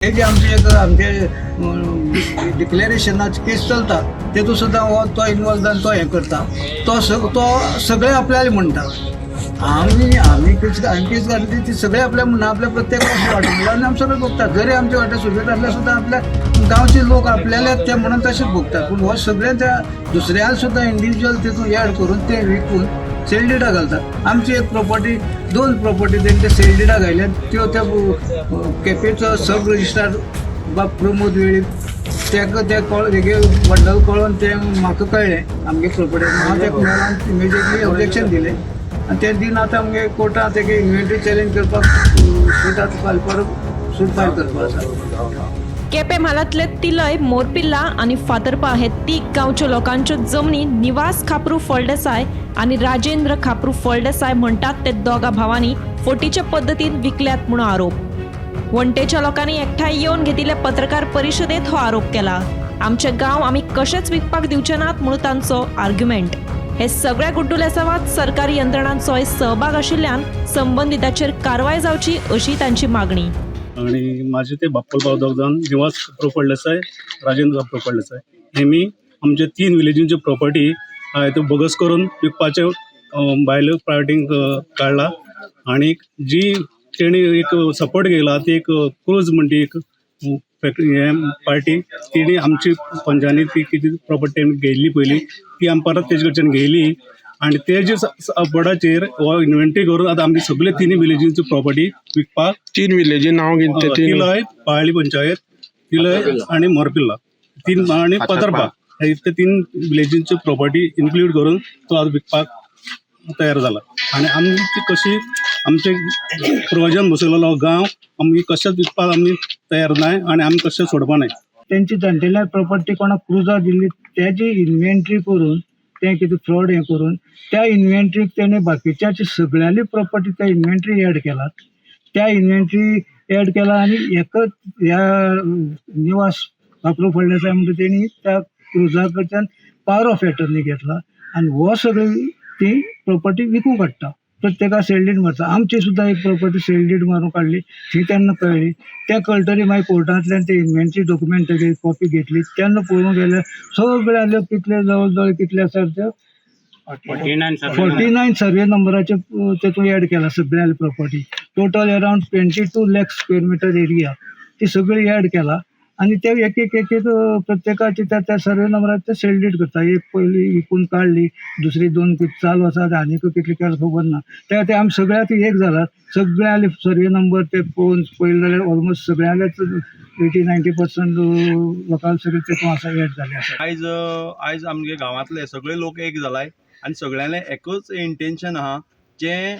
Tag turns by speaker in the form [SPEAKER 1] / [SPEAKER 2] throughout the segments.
[SPEAKER 1] हे जे आमचे एक आमचे डिक्लेरेशनाची केस चलता, तेतून सुद्दां हो तो इनवॉल्व जावन तो हें करता. तो सगळे आपल्याला म्हणटा, आमी आमी केस, आमी केस घातली ती सगळे आपल्या म्हणटा. आपल्या प्रत्येक वाटेतल्यान आनी आमी सगळे भोगता. जरी आमच्या वाटे सुबेद आसल्यार सुद्दां आपल्या गांवचे लोक आपल्याला ते म्हणून तशेंच भोगता. पूण हो सगळे त्या दुसऱ्यान सुद्दां इंडिविज्युअल तितून एड करून ते विकून सेल डिडा घालतात. आमची एक प्रॉपर्टी, दोन प्रॉपर्टी तेंचे सेल डिडा घायल्या. त्यो त्या केपेचो सब रजिस्ट्रार बाब प्रमोद वेळीप तेका ते कळ तेगे बंडल कळोन तें म्हाका कळ्ळें आमगे प्रॉपर्टी. हांव तेका मेळोन इमिजिएटली ऑब्जेक्शन दिलें आनी ते दिन आतां आमगे कोर्टान तेगे इन्व्हेंटरी चॅलेंज करपाक सूट फायल परत सूट फायल करपाक आसा.
[SPEAKER 2] केपें म्हालांतले तिलय, मोरपिल्ला आनी फातर्पा हे तीग गांवच्या लोकांच्यो जमनी निवास खापरू फळदेसाय आनी राजेंद्र खापरू फळदेसाय म्हणटात ते दोगा भावांनी फटीचे पद्दतीन विकल्यात म्हणून आरोप. वंटेच्या लोकांनी एकठांय येवन घेतिल्ले पत्रकार परिशदेंत हो आरोप केला. आमचे गांव आमी कशेच विकपाक दिवचे नात म्हणून तांचो आर्ग्युमेंट. हे सगळ्या गुड्डुलेसावात सरकारी यंत्रणांचोय सहभाग आशिल्ल्यान संबंदिताचेर कारवाय जावची अशी तांची मागणी.
[SPEAKER 3] आणि माझे ते बाप्पल भाव दोग जावन, निवास खापरो फळदेसाय, राजेंद्र खापरो फळदेसाय, हेमी आमचे तीन विलेजींची प्रॉपर्टी आहा त्यो बोगस करून विकपाचें भायले पार्टींक काडला. आनी जी तेणी एक सपोर्ट घेयला ती एक क्रूज म्हणटी एक फॅक्टरी हें पार्टी, तेणी आमची पंचांनी ती कितें प्रॉपर्टी तेणी घेयल्ली पयली, ती आमी परत तेजे कडच्यान घेयली आनी तेजे सपोर्टाचेर हो इन्व्हेंटरी करून आतां आमची सगळे तिनूय विलेजींची प्रॉपर्टी विकपाक.
[SPEAKER 4] तीन विलेजी नांव घेतले तीन.
[SPEAKER 3] तिलय, पाळी पंचायत, तिलय आणि मोरपिल्ला, तीन आणि पतरपा, हे इतके तीन विलेजींची प्रॉपर्टी इन्क्लूड करून तो आज विकपाक तयार जाला. आनी आमी ती कशी आमचे पुर्वजान बसयलेलो गांव आमी कशेंच विकपाक आमी तयार नाय आनी आमी कशेंच सोडपा नाय.
[SPEAKER 1] तेंची जाणटेल्या प्रॉपर्टी कोणाक क्रुजा दिल्ली, तेजी इन्व्हेंटरी करून तें कितें फ्रॉड हें करून त्या इन्व्हेंटरीक तेणें बाकीच्याची सगळ्यांली प्रॉपर्टी त्या इन्व्हेंटरी एड केला. त्या इन्व्हेंटरी एड केला आनी एकच ह्या निवास खापरो फळदेसाय म्हणटा तेणी त्या क्रुजा कडच्यान पावर ऑफ एटर्नी घेतला आनी हो सगळी ती प्रॉपर्टी विकूंक काडटा. प्रत्येका सेल डीड मारता. आमची सुद्दां एक प्रॉपर्टी सेल डीड मारून काडली ती तेन्ना कळ्ळी. तें कळटरी मागीर कोर्टांतल्यान ते इन्व्हेंटरी डॉक्युमेंट तेजी कॉपी घेतली. तेन्ना पळोवंक गेल्यार सगळ्यांल्यो कितले जवळ जवळ कितले आसा त्यो 49 सर्वे नंबराचे तेतून एड केला सगळ्या property. Total around 22 lakh square meter area ती सगळी एड केला आनी ते एक एक एक एक प्रत्येकाची त्या त्या सर्वे नंबरार ते सेल डीड करता. एक पयली विकून काडली, दुसरी दोन कितें चालू आसा, आनीक कितली केला खबर ना. त्या खातीर आमी सगळ्या आतां एक जालात. सगळ्यांले सर्वे नंबर ते पळोवन पळयले जाल्यार ऑलमोस्ट सगळ्यांलेच 80-90% लोकांक सगळे तेतून आसा, एड जाल्ले आसा.
[SPEAKER 5] आयज आमगे गांवांतले सगळे लोक एक जालाय आनी सगळ्यांले एकूच इंटेन्शन आहा, जें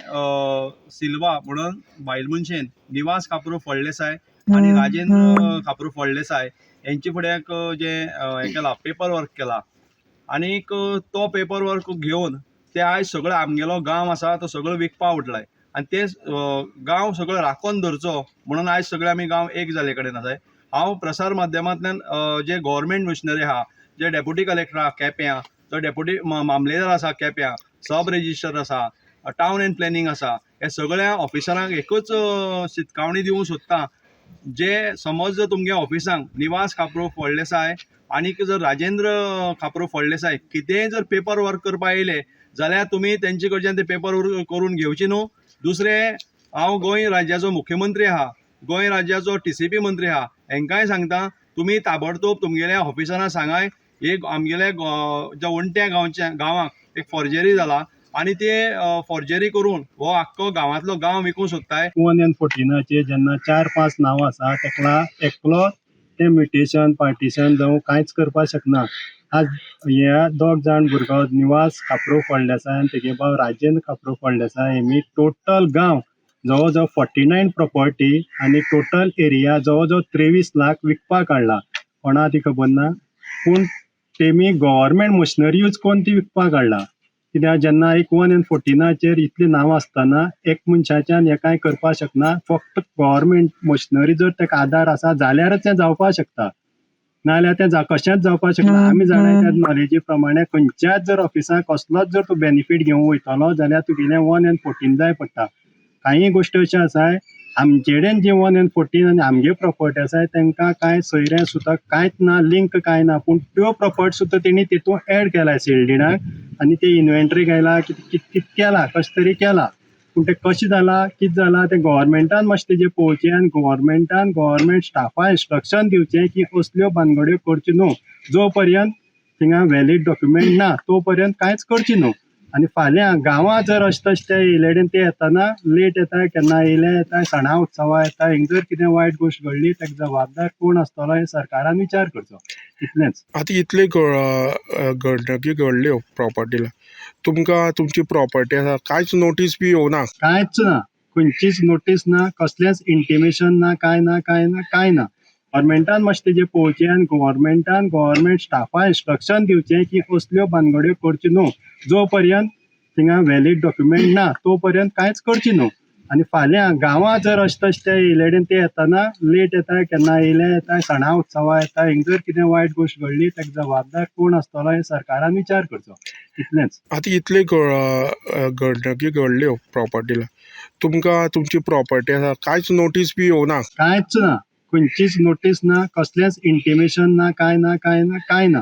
[SPEAKER 5] सिल्वा म्हणून बायल मनशेन निवास खापरो फळदेसाय आनी राजेंद्र खापरो फळदेसाय हेंचे फुड्याक जें हें केलां, पेपर वर्क केला आनीक तो पेपर वर्क घेवन ते आयज सगळो आमगेलो गांव आसा तो सगळो विकपा उठलाय. आनी ते गांव सगळो राखोन धरचो म्हणून आयज सगळे आमी गांव एक जाल्ले कडेन आसाय. हांव प्रसार माध्यमांतल्यान जे गोवोरमेंट मशिनरी आहा, जे डेप्युटी कलेक्टर आहा केप्यां, तो डेप्युटी मामलेदार आसा केप्यां, सब रजिस्टर आसा, टावन एंड प्लॅनिंग आसा, हे सगळ्या ऑफिसरांक एकूच शिटकावणी दिवंक सोदता, जे समज जर तुमगे ऑफिसांक निवास खापरो फळदेसाय आनीक जर राजेंद्र खापरो फळदेसाय कितेंय जर पेपर वर्क करपा येयले जाल्यार तुमी तेंचे कडच्यान ते पेपर वर्क करून घेवचे न्हू. दुसरें, हांव गोंय राज्याचो मुख्यमंत्री आहा, गोंय राज्याचो टीसीपी मंत्री आहा, हेंकांय सांगता, तुमी ताबडतोब तुमगेल्या ऑफिसरांक सांगाय, एक आमगेल्या ज्या वणट्या गांवच्या गांवाक एक फॉर्जरी जाला आनी ते फॉर्जरी करून हो आख्खो गांवांतलो गांव विकूंक सोदताय.
[SPEAKER 6] वन एन फोर्टिनाचेर जेन्ना चार पांच नांवां आसा, तेका एकलो तें म्युटेशन पार्टिशन जावं कांयच करपाक शकना. आज हे दोग जाण भुरगो निवास खापरो फळदेसाय आनी तेगे भाव राजेंद्र खापरो फळदेसाय हेमी टोटल गांव जवळ जवळ 49 प्रॉपर्टी आनी टोटल एरिया जवळ जवळ 23 लाख विकपाक काडला. कोणा ती खबर ना, पूण तेमी गव्हर्मेंट मशिनरी यूज करून ती विकपाक काडला. कित्याक जेन्ना एक वन एन फोर्टिनाचेर इतली नांवां आसतना एक मनशाच्यान हें कांय करपाक शकना. फक्त गव्हर्मेंट मशिनरी जर ताका आदार आसा जाल्यारच तें जावपाक शकता, नाजाल्यार तें कशेंच जावपाक शकना. आमी जाणा, त्या नॉलेजी प्रमाणे खंयच्याच जर ऑफिसाक कसलोच जर तूं बेनिफीट घेवंक वयतलो जाल्यार तुगेलें वन एन फोर्टीन जाय पडटा. कांय गोश्टी अश्यो आसा. आमचेडेन जे 1 एंड 14 आनी आमगे प्रॉपर्टी आसाय, तांकां कांय सोयऱ्यां सुद्दां कांयच ना, लिंक कांय ना, पूण त्यो प्रॉपर्टी सुद्दां तेणी तितून एड केला सेल डिडाक आनी ते इन्व्हेंटरी घायला, कित कित कित केला, कशें तरी केला. पूण तें कशें जालां, कितें जालां, तें गोवोरमेंटान मातशें तेजें पळोवचें आनी गोवोरमेंटान गोवोरमेंट स्टाफा इन्स्ट्रक्शन दिवचें की असल्यो भानगड्यो करच्यो न्हू. जो पर्यंत थिंगा व्हॅलीड डॉक्युमेंट ना तो पर्यंत कांयच करचें न्हू. आनी फाल्यां गांवांत जर अशें तशें ते येयलेडेन, ते येतना लेट येता, केन्ना येयले येता, सणा उत्सवा येता, हिंग जर कितें वायट गोश्ट घडली, ताका जबाबदार कोण आसतलो हें सरकारान विचार करचो, इतलेंच.
[SPEAKER 4] आतां इतले घडणुकी घडल्यो प्रॉपर्टीला, तुमकां तुमची प्रॉपर्टी आसा, कांयच नोटीस बी येवना?
[SPEAKER 6] कांयच ना, खंयचीच नोटीस ना, कसलेंच इंटिमेशन ना, कांय ना, कांय ना, कांय ना. गोवोरमेंटान मातशें तेजें पळोवचें आनी गोवोरमेंटान गोवोरमेंट स्टाफा इन्स्ट्रक्शन दिवचें की असल्यो भानगड्यो करच्यो न्हू. जो पर्यंत थिंगा व्हॅलीड डॉक्युमेंट ना तो पर्यंत कांयच करचें न्हू. आनी फाल्यां गांवांत जर अशें तशें ते येयलेडेन, ते येतना लेट येता, केन्ना येयले येता, सणा उत्सवा येता, हिंग जर कितें वायट गोश्ट घडली, ताका जबाबदार कोण आसतलो हें सरकारान विचार करचो, इतलेंच.
[SPEAKER 4] आतां इतले घडणुकी घडल्यो प्रॉपर्टीला, तुमकां तुमची प्रॉपर्टी आसा, कांयच नोटीस बी येवना?
[SPEAKER 6] कांयच ना, खंयचीच नोटीस ना, कसलेंच इंटिमेशन ना, कांय ना, कांय ना, कांय ना.